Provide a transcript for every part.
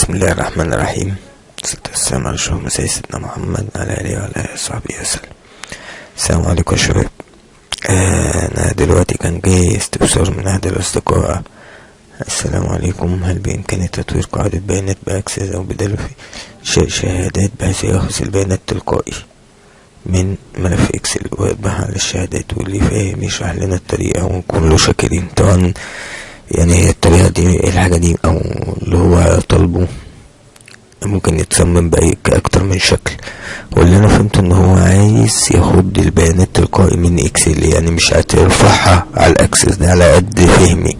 بسم الله الرحمن الرحيم، والصلاة والسلام على أشرف المرسلين سيدنا محمد وعلى آله وعلى آله وصحبه وسلم. السلام عليكم يا شباب. أنا دلوقتي كان جاي استفسار من أحد الأصدقاء. السلام عليكم، هل بإمكاني تطوير قاعدة بيانات ب Access أو ب Delphi شهادات بحيث يأخذ البيانات تلقائي من ملف Excel ويطبعها على الشهادات؟ واللي فاهم يشرح لنا الطريقة ونكون له شاكرين. طبعا يعني هي الطريقة دي، الحاجة دي أو اللي هو طالبه ممكن يتصمم بأي أكتر من شكل، واللي أنا فهمته إن هو عايز ياخد البيانات تلقائي من Excel، يعني مش هترفعها على ال Access. ده على قد فهمي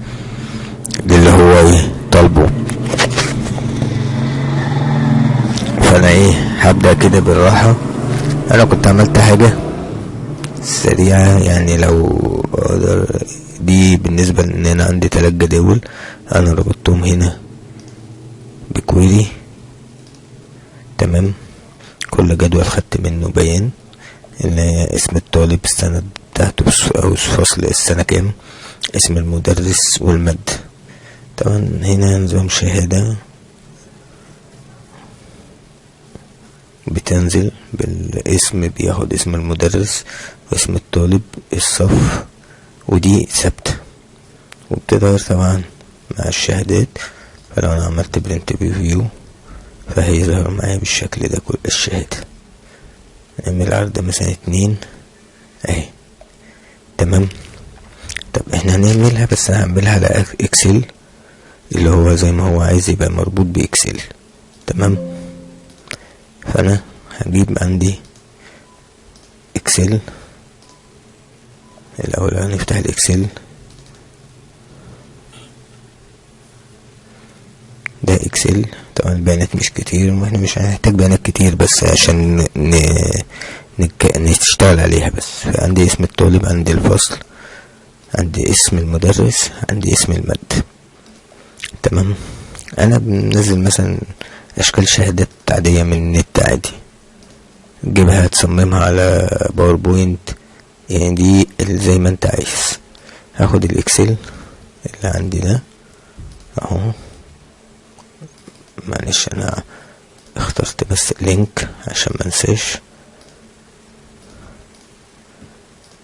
للي هو ايه طالبه. فأنا ايه هبدأ كده بالراحة. أنا كنت عملت حاجة سريعة، يعني لو أقدر، دي بالنسبة لأن أنا عندي 3 جداول أنا ربطتهم هنا ب query. تمام، كل جدول خدت منه بيان اللي هي اسم الطالب، السنة بتاعته أو فصل السنة كام، اسم المدرس والمادة. طبعا هنا نظام شهادة بتنزل بالاسم، بياخد اسم المدرس واسم الطالب الصف، ودي ثابتة وبتظهر طبعا مع الشهادات. فلو انا عملت print preview فهيظهر معايا بالشكل ده كل الشهادة. نعمل عرض مثلا 2 اهي. تمام، طب احنا هنعملها، بس انا هعملها على Excel اللي هو زي ما هو عايز يبقى مربوط ب Excel. تمام، فانا هجيب عندي Excel الاول، هنفتح ال Excel ده Excel. طبعا البيانات مش كتير واحنا مش هنحتاج بيانات كتير، بس عشان نشتغل عليها بس. فعندي اسم الطالب، عندي الفصل، عندي اسم المدرس، عندي اسم المادة. تمام، انا بنزل مثلا اشكال شهادات عادية من النت عادي، تجيبها تصممها على PowerPoint، يعني دي زي ما انت عايز. هاخد ال Excel اللي عندي ده اهو، معلش انا اخترت بس link عشان ما انساش.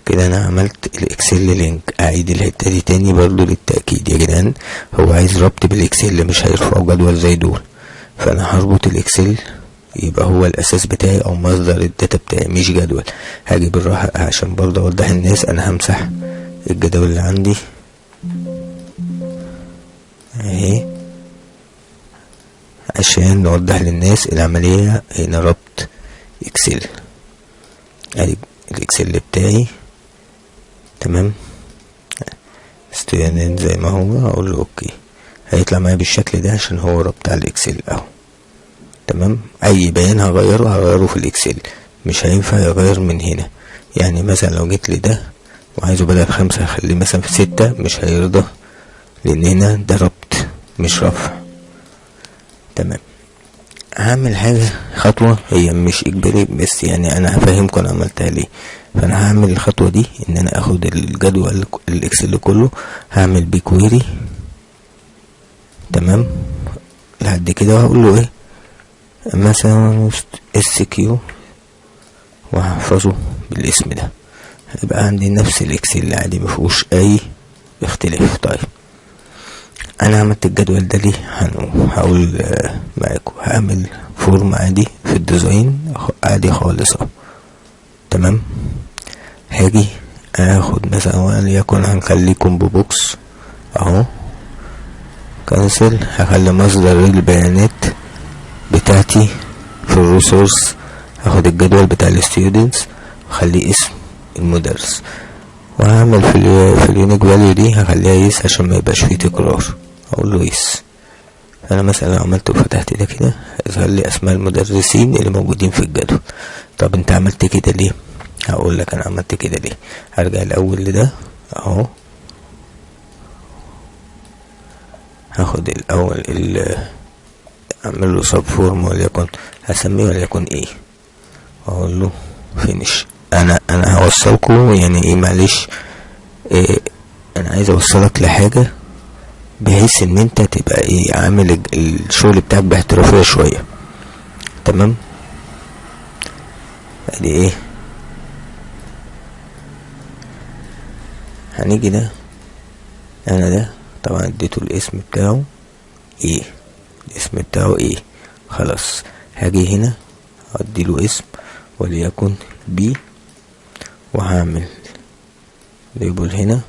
كده انا عملت ال Excel link. اعيد الحته دي تاني برضو للتاكيد يا جدعان، هو عايز ربط بال Excel، مش هيرفعوا جدول زي دول، فانا هربط ال Excel يبقى هو الاساس بتاعي او مصدر ال data بتاعي مش جدول. هاجي بالراحه عشان برضو اوضح الناس، انا همسح الجدول اللي عندي اهي عشان نوضح للناس العمليه. هنا ربط Excel، ادي ال Excel بتاعي. تمام، student زي ما هو، هقول له okay، هيطلع معايا بالشكل ده عشان هو ربط على ال Excel اهو. تمام، اي بيان هغيره هغيره في ال Excel، مش هينفع يغير من هنا. يعني مثلا لو جيت لده وعايزه بدل 5 هخليه مثلا في 6، مش هيرضى لان هنا ده ربط مش رفع. تمام، هعمل حاجة خطوة هي مش اجباري، بس يعني انا هفهمكم انا عملتها ليه. فانا هعمل الخطوة دي ان انا اخد الجدول ال Excel كله، هعمل بيه query. تمام، لحد كده وهقول له ايه مثلا SQ، وهحفظه بالاسم ده، هيبقى عندي نفس ال Excel عادي مفيهوش اي اختلاف. طيب انا عملت الجدول ده ليه؟ هقول معاكم. هعمل form عادي في ال design عادي خالص اهو. تمام، هاجي اخد مثلا وليكن هنخليه combo box اهو، cancel، هخلي مصدر البيانات بتاعتي في ال resource، هاخد الجدول بتاع ال students واخليه اسم المدرس، وهعمل في ال unique value دي هخليها yes عشان ما يبقاش فيه تكرار، اقول له yes. فانا مثلا لو عملت وفتحت ده كده هيظهر لي اسماء المدرسين اللي موجودين في الجدول. طب انت عملت كده ليه؟ هقول لك انا عملت كده ليه. هرجع الاول لده اهو، هاخد الاول اعمل له sub form وليكن هسميه وليكن ايه، واقول له finish. انا هوصلكم يعني ايه، معلش إيه، انا عايز اوصلك لحاجه بحيث ان انت تبقى ايه عامل الشغل بتاعك باحترافية شوية. تمام، ادي ايه هنيجي ده، انا ده طبعا اديته الاسم بتاعه ايه، الاسم بتاعه ايه، خلاص. هاجي هنا اديله اسم وليكن B، وهعمل label هنا،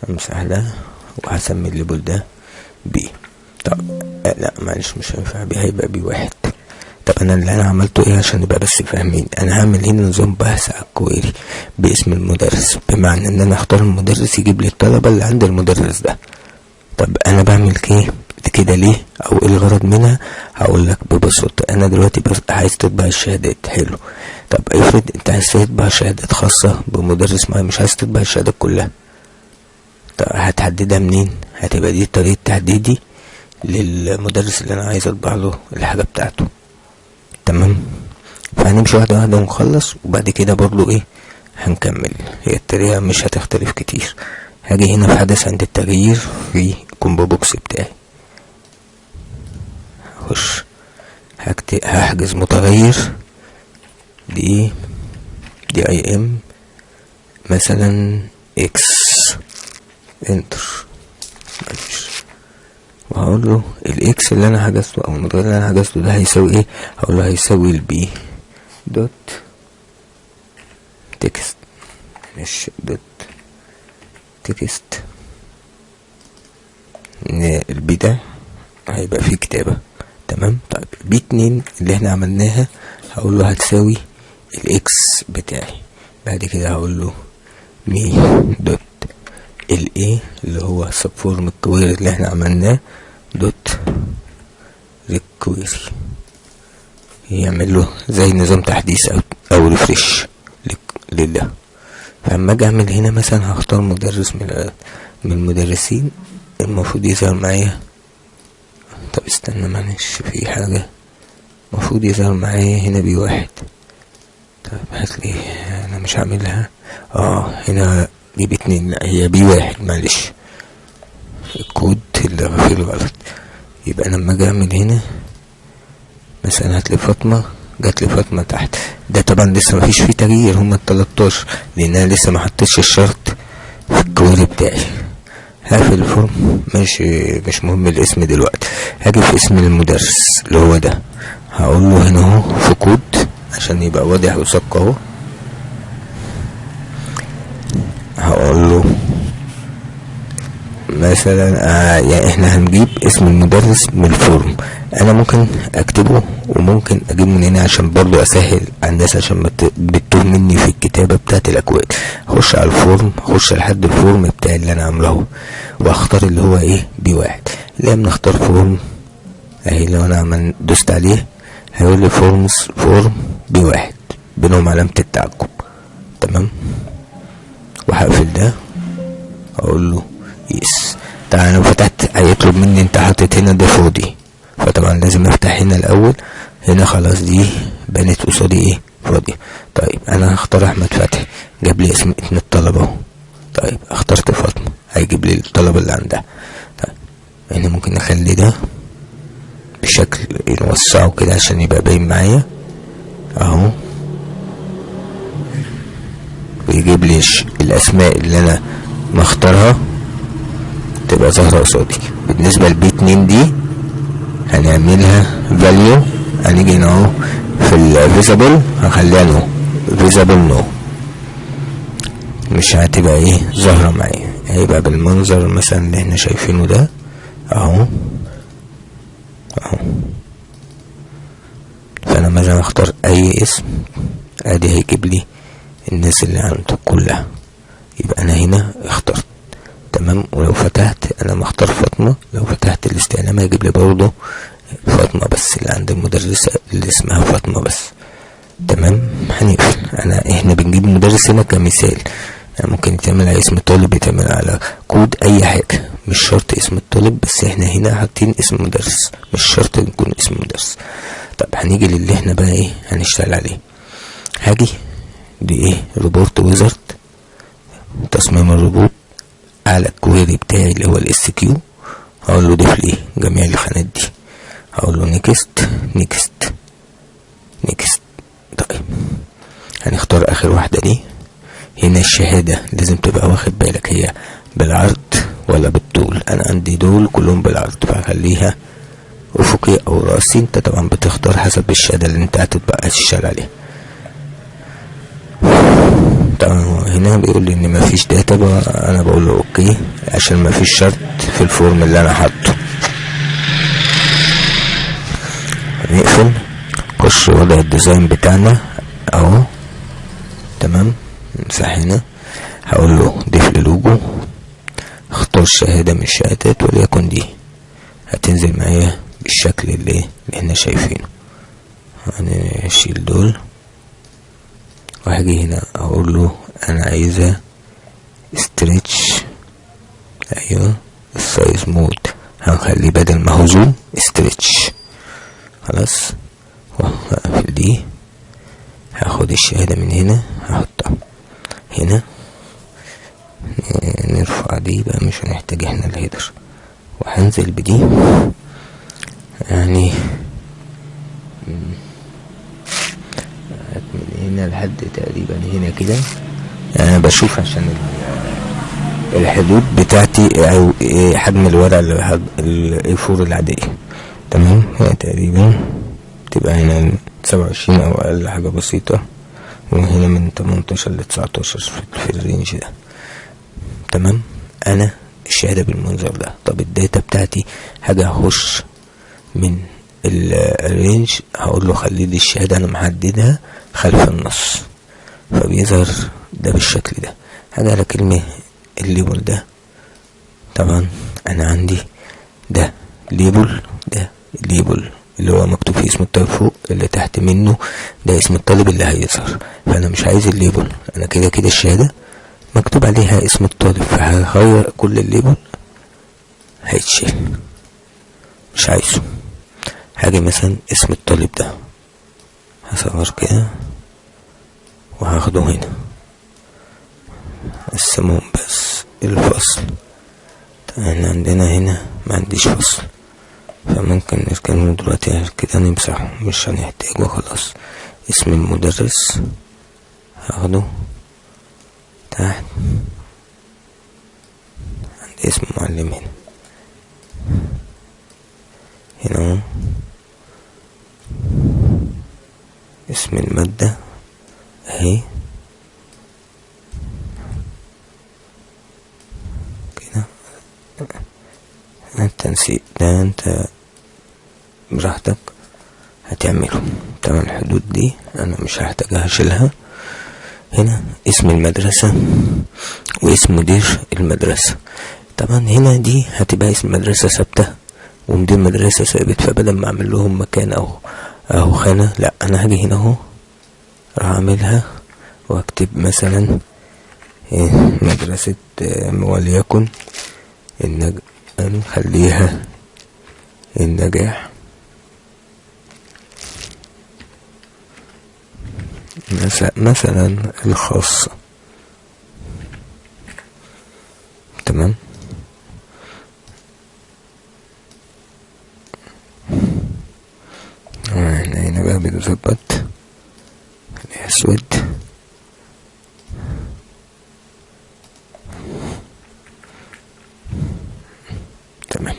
امسح ده وهسمي ال label ده B. طب لا معلش مش هينفع B، هيبقى B واحد. طب انا اللي انا عملته ايه عشان نبقى بس فاهمين، انا هعمل هنا نظام بحث على ال query باسم المدرس، بمعنى ان انا اختار المدرس يجيب لي الطلبة اللي عند المدرس ده. طب انا بعمل كده ليه او ايه الغرض منها؟ هقول لك ببساطة. انا دلوقتي بس عايز تطبع الشهادات، حلو. طب افرض انت عايز تطبع شهادات خاصة بمدرس معين، مش عايز تطبع الشهادات كلها، طب هتحددها منين؟ هتبقى دي طريقة تحديدي للمدرس اللي انا عايز اطبع له الحاجة بتاعته. تمام، فهنمشي واحدة واحدة ونخلص، وبعد كده برضو ايه هنكمل، هي الطريقة مش هتختلف كتير. هاجي هنا في حدث عند التغيير في ال combo box بتاعي، هخش هحجز متغير دي D I M مثلا X، enter، معلش، وهقول له ال X اللي انا حجزته او المتغير اللي انا حجزته ده هيساوي ايه؟ هقول له هيساوي ال B dot text، مش dot text، ان ال B ده هيبقى فيه كتابة. تمام. طيب B 2 اللي احنا عملناها هقول له هتساوي ال X بتاعي، بعد كده هقول له me dot ال A اللي هو subform ال query اللي احنا عملناه dot requery، يعمل له زي نظام تحديث او refresh لله. فلما اجي اعمل هنا مثلا هختار مدرس من المدرسين المفروض يظهر معايا. طب استنى معلش، في حاجة المفروض يظهر معايا هنا B واحد. طيب هاتلي، انا مش هعملها. هنا دي B اتنين، لا هي B واحد، معلش الكود اللي فيه الغلط. يبقى لما اجي اعمل هنا مثلا هاتلي فاطمة، جات لي فاطمة تحت. ده طبعا لسه مفيش فيه تغيير، هما التلتاشر، لان انا لسه ما حطيتش الشرط في ال query بتاعي. هقفل ال form، ماشي، مش مهم الاسم دلوقتي. هاجي في اسم المدرس اللي هو ده، هقول له هنا اهو في كود عشان يبقى واضح وصك اهو، هقول له مثلا، يعني احنا هنجيب اسم المدرس من ال form، انا ممكن اكتبه وممكن اجيبه من هنا عشان برضو اسهل على الناس، عشان ما بتتوه مني في الكتابة بتاعت الاكواد. اخش على ال form، اخش لحد ال form بتاعي اللي انا عامله، واختار اللي هو ايه B واحد. لا بنختار form اهي، لو انا عمل دوست عليه هيقول لي forms form B واحد بينهم علامة التعجب. تمام، وهقفل ده اقول له yes. طبعا لو فتحت هيطلب مني انت حاطط هنا ده فاضي، فطبعا لازم افتح هنا الاول. هنا خلاص دي بنت قصادي ايه فاضية. طيب انا هختار احمد فتحي، جاب لي اسم اتنين الطلبة اهو. طيب اخترت فاطمة، هيجيب لي الطلبة اللي عندها. طيب احنا ممكن نخلي ده بشكل نوسعه كده عشان يبقى باين معايا اهو، ويجيب لي الاسماء اللي انا مختارها تبقى ظاهرة قصادي. بالنسبة ل B 2 دي هنعملها value، هنيجي هنا اهو في ال visible هخليها no، visible no، مش هتبقى ايه ظاهرة معايا، هيبقى بالمنظر مثلا اللي احنا شايفينه ده اهو اهو. فانا مثلا اختار اي اسم، ادي هيجيب لي الناس اللي عنده كلها. يبقى انا هنا اخترت. تمام، ولو فتحت انا مختار فاطمة، لو فتحت الاستعلام هيجيب لي برضه فاطمة بس اللي عند المدرسة اللي اسمها فاطمة بس. تمام، هنقفل. احنا بنجيب مدرس هنا كمثال، يعني ممكن يتعمل على اسم طالب، يتعمل على كود، اي حاجة، مش شرط اسم الطالب، بس احنا هنا حاطين اسم مدرس، مش شرط يكون اسم مدرس. طب هنيجي للي احنا بقى ايه هنشتغل عليه. هاجي بايه report wizard، تصميم ال report على ال query بتاعي اللي هو ال SQ. هقول له ضيف لي جميع الخانات دي، هقول له next next next. طيب هنختار اخر واحدة دي. هنا الشهادة لازم تبقى واخد بالك هي بالعرض ولا بالطول. انا عندي دول كلهم بالعرض، فهخليها افقي او راسي. انت طبعا بتختار حسب الشهادة اللي انت هتبقى هتشتغل عليها. طبعا هنا بيقول لي ان مفيش data، انا بقول له okay عشان مفيش شرط في ال form اللي انا حاطه. نقفل، نخش وضع ال design بتاعنا اهو. تمام، نمسح هنا، هقول له ضيف لي لوجو، اختار شهادة من الشهادات وليكن دي، هتنزل معايا بالشكل اللي احنا شايفينه. هنشيل دول، وهاجي هنا اقول له انا عايزها stretch، ايوه ال size mode هنخليه بدل ما هو zoom stretch. خلاص، وهقفل دي، هاخد الشهادة من هنا هحطها هنا، نرفع دي بقى مش هنحتاج احنا ال header، وهنزل بدي يعني من هنا لحد تقريبا هنا كده. انا بشوف عشان الحدود بتاعتي او حجم الورقة اللي ال A4 العادية. تمام، هي تقريبا تبقى هنا 27 او اقل حاجة بسيطة، وهنا من 18 ل 19 في ال range ده. تمام، انا الشهادة بالمنظر ده. طب ال data بتاعتي هاجي اخش من ال range، هقول له خلي لي الشهادة انا محددها خلف النص، فبيظهر ده بالشكل ده. هاجي على كلمة ال label ده، طبعا انا عندي ده label، ده label اللي هو مكتوب فيه اسم الطالب فوق، اللي تحت منه ده اسم الطالب اللي هيظهر. فانا مش عايز ال label، انا كده كده الشهادة مكتوب عليها اسم الطالب، فهغير كل ال label هيتشيل، مش عايزه. هاجي مثلا اسم الطالب ده هصغر كده وهاخده هنا، اقسمهم بس الفصل. احنا عندنا هنا ما عنديش فصل، فممكن نركنه دلوقتي كده نمسحه، مش هنحتاجه خلاص. اسم المدرس هاخده تحت عند اسم معلم هنا، هنا اهو اسم المادة اهي كده. التنسيق ده انت براحتك هتعمله. طبعا الحدود دي انا مش هحتاجها، هشيلها. هنا اسم المدرسة واسم مدير المدرسة. طبعا هنا دي هتبقى اسم مدرسة ثابتة ومدير مدرسة ثابت، فبدل ما اعمل لهم مكان او خانة، لا انا هاجي هنا اهو راح اعملها واكتب مثلا مدرسة وليكن نخليها النجاح مثلا الخاصة. تمام، احنا هنا بقى بنظبط الاسود. تمام،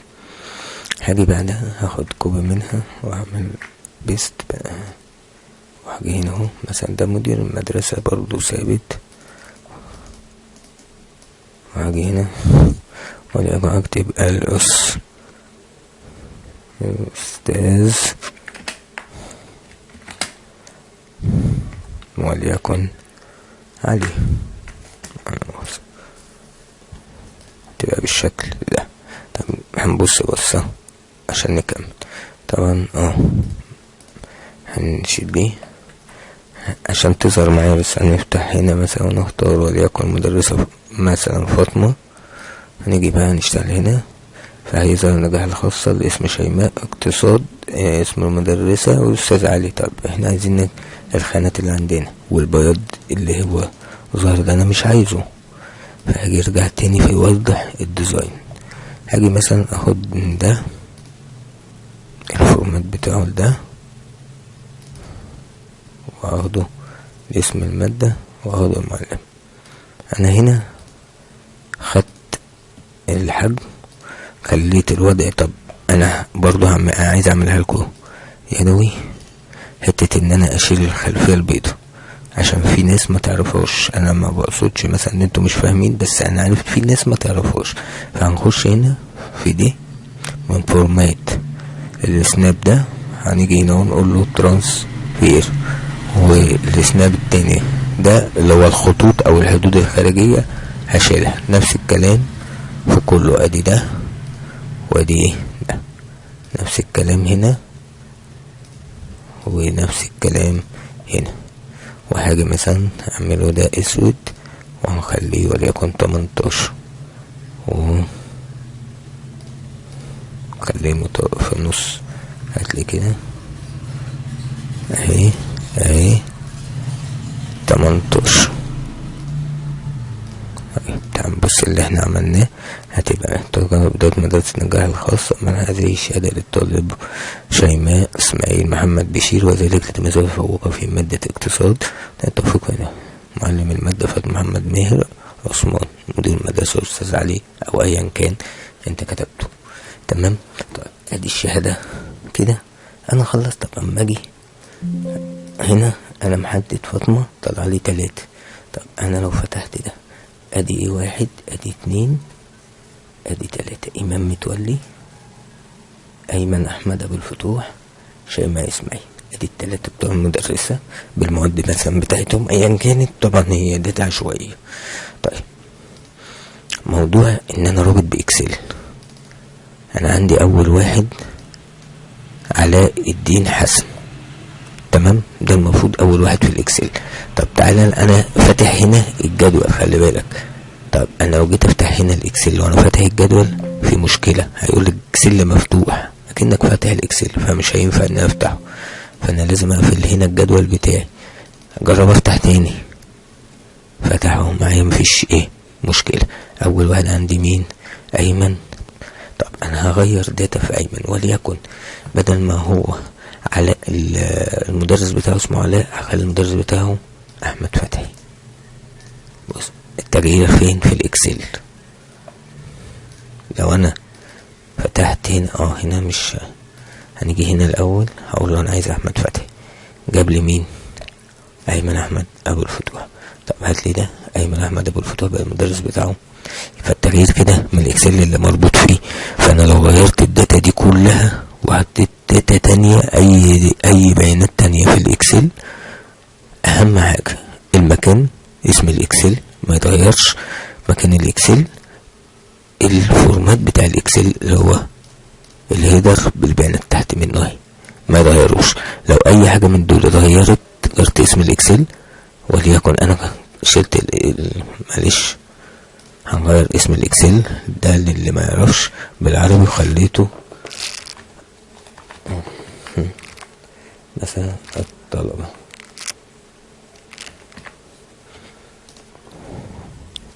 هاجي بعدها هاخد copy منها واعمل paste بقى، وهاجي هنا اهو مثلا ده مدير المدرسة برضو ثابت، وهاجي هنا وليكن اكتب الأس أستاذ وليكن علي، تبقى بالشكل ده. طب هنبص بصة عشان نكمل. طبعا هنشيل دي عشان تظهر معايا، بس هنفتح هنا مثلا ونختار وليكن مدرسة مثلا فاطمة، هنيجي بقى نشتغل هنا، فهيظهر النجاح الخاصة لاسم شيماء، اقتصاد، اسم المدرسة والأستاذ علي. طب احنا عايزين الخانات اللي عندنا والبياض اللي هو ظاهر ده انا مش عايزه، فهاجي ارجع تاني في يوضح ال design. هاجي مثلا اخد ده ال format بتاعه ده، واخده اسم المادة، واخده المعلم. انا هنا خدت الحجم، خليت الوضع. طب انا برضو عايز اعملها لكم يدوي، حتة ان انا اشيل الخلفية البيضاء عشان في ناس ما تعرفهاش. انا ما بقصدش مثلا ان انتوا مش فاهمين، بس انا عارف في ناس ما تعرفهاش. فهنخش هنا في دي من format ال snap ده، هنيجي هنا ونقول له transfer، وال snap التاني ده اللي هو الخطوط او الحدود الخارجية هشيلها. نفس الكلام في كله، ادي ده وادي ايه ده، نفس الكلام هنا ونفس الكلام هنا. وحاجة مثلا اعمله ده اسود وهنخليه وليكن 18، و خليه في النص. هاتلي كده اهي اهي 18. طيب تعال نبص اللي احنا عملناه. هتبقى بداية مدرسة النجاح الخاصة من هذه الشهادة للطالب شيماء اسماعيل محمد بشير، وذلك لتميزها الفوقة في مادة اقتصاد. التوفيق هنا معلم المادة فاطمة محمد ماهر عثمان، مدير المدرسة أستاذ علي، أو أيا كان أنت كتبته. تمام. طيب ادي الشهادة كده أنا خلصت. طب أما أجي هنا أنا محدد فاطمة طلع لي 3. طب أنا لو فتحت ده ادي ايه 1، ادي 2، ادي 3. امام متولي، ايمن احمد ابو الفتوح، شيماء اسماعيل. ادي التلاتة بتوع المدرسة بالمواد مثلا بتاعتهم ايا كانت، طبعا هي data عشوائية. طيب موضوع ان انا رابط ب Excel، انا عندي اول واحد علاء الدين حسن، تمام، ده المفروض اول واحد في ال Excel. طب تعالى انا فاتح هنا الجدول، خلي بالك. طب انا لو جيت افتح هنا ال Excel وانا فاتح الجدول في مشكلة، هيقول لك ال Excel مفتوح اكنك فاتح ال Excel، فمش هينفع ان انا افتحه، فانا لازم اقفل هنا الجدول بتاعي. اجرب افتح تاني، فتحه معايا مفيش ايه مشكلة. اول واحد عندي مين؟ ايمن. طب انا هغير data في ايمن، وليكن بدل ما هو علاء المدرس بتاعه اسمه علاء، هخلي المدرس بتاعه احمد فتحي. بص التغيير فين؟ في ال Excel. لو انا فتحت هنا، هنا مش هنيجي هنا الاول، هقول له انا عايز احمد فتحي، جاب لي مين؟ ايمن احمد ابو الفتوح. طب هات لي ده ايمن احمد ابو الفتوح بقى المدرس بتاعه. فالتغيير كده من ال Excel اللي مربوط فيه. فانا لو غيرت ال data دي كلها وحطيت data تانية، اي بيانات تانية في ال Excel، اهم حاجة المكان، اسم ال Excel ما يتغيرش، مكان ال Excel، ال format بتاع ال Excel اللي هو ال header بالبيانات تحت منه اهي ما يتغيروش. لو اي حاجة من دول اتغيرت، غيرت اسم ال Excel، وليكن انا شلت معلش هنغير اسم ال Excel ده للي ما يعرفش بالعربي، وخليته مثلا الطلبة.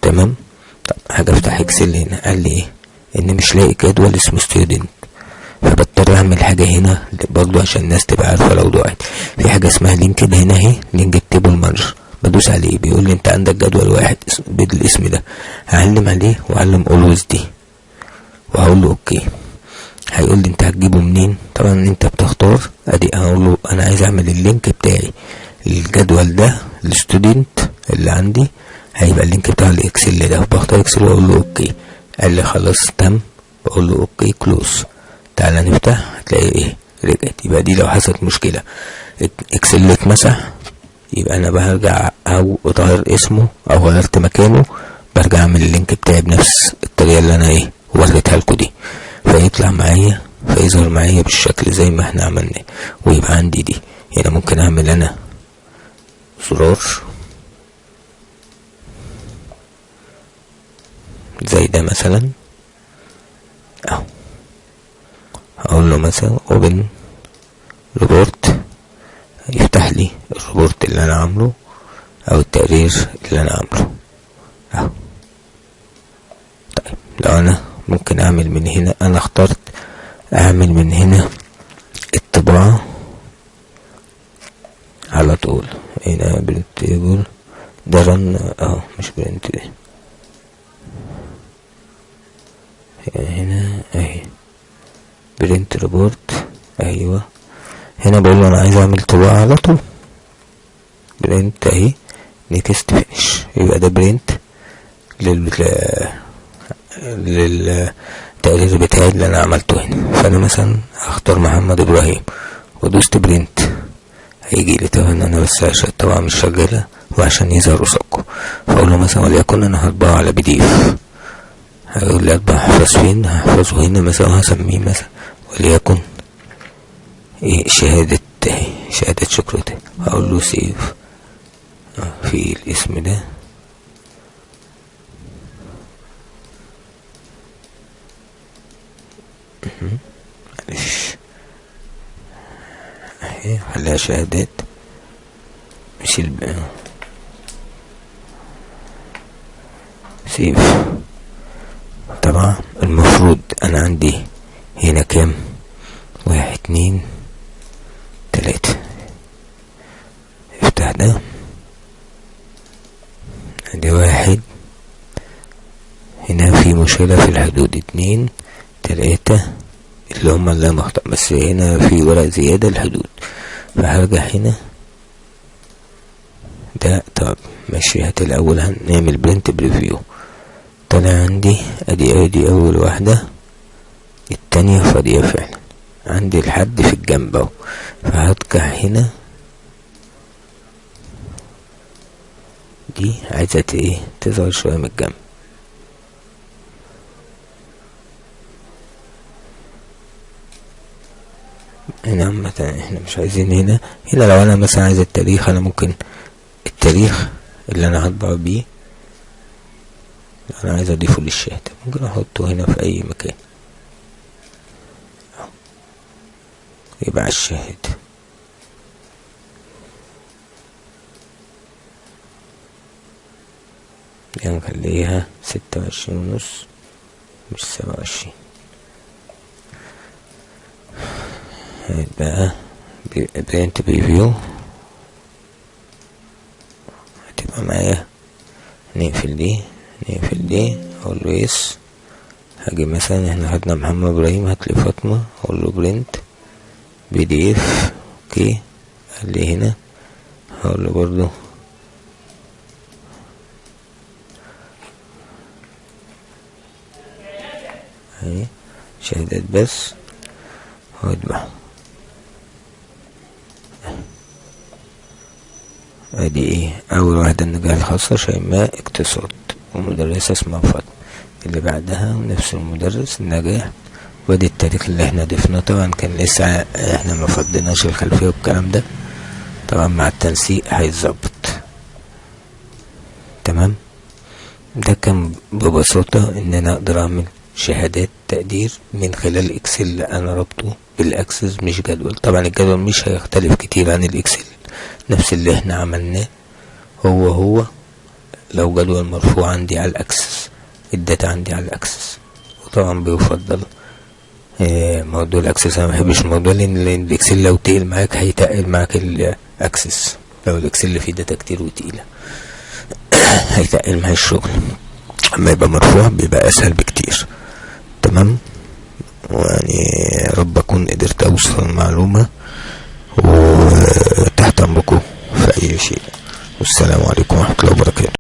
تمام. طب هاجي افتح Excel هنا، قال لي ايه؟ ان مش لاقي جدول اسمه student، فبضطر اعمل حاجة هنا برضو عشان الناس تبقى عارفة لو ضاعت. في حاجة اسمها link هنا اهي، link table manager، بدوس عليه بيقول لي انت عندك جدول واحد بالاسم ده، هعلم عليه واعلم always دي وهقول له okay. هيقول لي انت هتجيبه منين؟ طبعا انت بتختار، ادي هقول له انا عايز اعمل ال link بتاعي الجدول ده ال student اللي عندي، هيبقى ال link بتاع ال Excel ده، بختار Excel واقول له okay. قال لي خلاص تم، بقول له okay close. تعالى نفتح، هتلاقي ايه؟ رجعت. يبقى دي لو حصلت مشكلة Excel اتمسح، يبقى انا برجع او اتغير اسمه او غيرت مكانه، برجع اعمل ال link بتاعي بنفس الطريقة اللي انا ايه وريتها لكم دي، فيطلع معايا، فيظهر معايا بالشكل زي ما احنا عملناه. ويبقى عندي دي هنا، ممكن اعمل انا زرار زي ده مثلا اهو، هقول له مثلا open report، يفتح لي ال report اللي انا عامله او التقرير اللي انا عامله اهو. طيب لو انا ممكن اعمل من هنا، انا اخترت اعمل من هنا الطباعة على طول. هنا print table ده run اهو، مش print هنا اهي print report. ايوه هنا بقول له انا عايز اعمل طباعة على طول، print اهي next finish، يبقى ده print للتقرير بتاعي اللي انا عملته هنا. فانا مثلا هختار محمد ابراهيم ودوست print، هيجي لي. طبعا انا بس عشان الطبعة مش شغالة وعشان يظهر قصادكم، فاقول له مثلا وليكن انا هطبعه على PDF، هيقول لي اطبع احفظ فين، هحفظه هنا مثلا، هسميه مثلا وليكن ايه شهادة، شهادة شكر، هقول له save في الاسم ده. معلش اهي خليها شهادات مش save. طبعا المفروض انا عندي هنا كام؟ 1 2 3. افتح ده، ادي 1، هنا في مشكلة في الحدود، 2 3 اللي هما اللي مخطأ، بس هنا في ورق زيادة الحدود، فهرجع هنا ده. طب ماشي، هات الأول هنعمل print preview. طلع عندي ادي أول واحدة، التانية فاضية فعلا، عندي الحد في الجنب اهو، فهرجع هنا دي عايزة ايه تظهر شوية من الجنب. هنا مثلا احنا مش عايزين هنا لو انا مثلا عايز التاريخ، انا ممكن التاريخ اللي انا هطبع بيه انا عايز اضيفه للشهادة، ممكن احطه هنا في اي مكان يبقى على الشاهد. دي هنخليها 26.5 مش 27. هيبقى print preview هتبقى معايا. نقفل دي نقفل دي، اقول له yes. هاجي مثلا احنا خدنا محمد ابراهيم، هاتلي فاطمة، اقول له print PDF okay. قال لي هنا، هقول له برضو اهي شهادات بس، هطبع ادي ايه اول واحدة النجاح الخاصة شيماء اقتصاد ومدرسة اسمها فاطمة، اللي بعدها نفس المدرس النجاح، وادي التاريخ اللي احنا ضفناه. طبعا كان لسه احنا ما فضيناش الخلفية والكلام ده، طبعا مع التنسيق هيتظبط. تمام، ده كان ببساطة ان انا اقدر اعمل شهادات تقدير من خلال Excel انا ربطه بال Access مش جدول. طبعا الجدول مش هيختلف كتير عن ال Excel، نفس اللي احنا عملناه هو هو، لو جدول مرفوع عندي على ال Access، ال data عندي على ال Access. وطبعا بيفضل موضوع ال Access، انا مبحبش الموضوع لان ال Excel لو تقل معاك هيتقل معاك ال Access، لو ال Excel فيه data كتير وتقيلة هيتقل معاك الشغل، اما يبقى مرفوع بيبقى اسهل بكتير. تمام، ويعني رب اكون قدرت اوصل المعلومة، وتحت امركم في اي شيء، والسلام عليكم ورحمة الله وبركاته.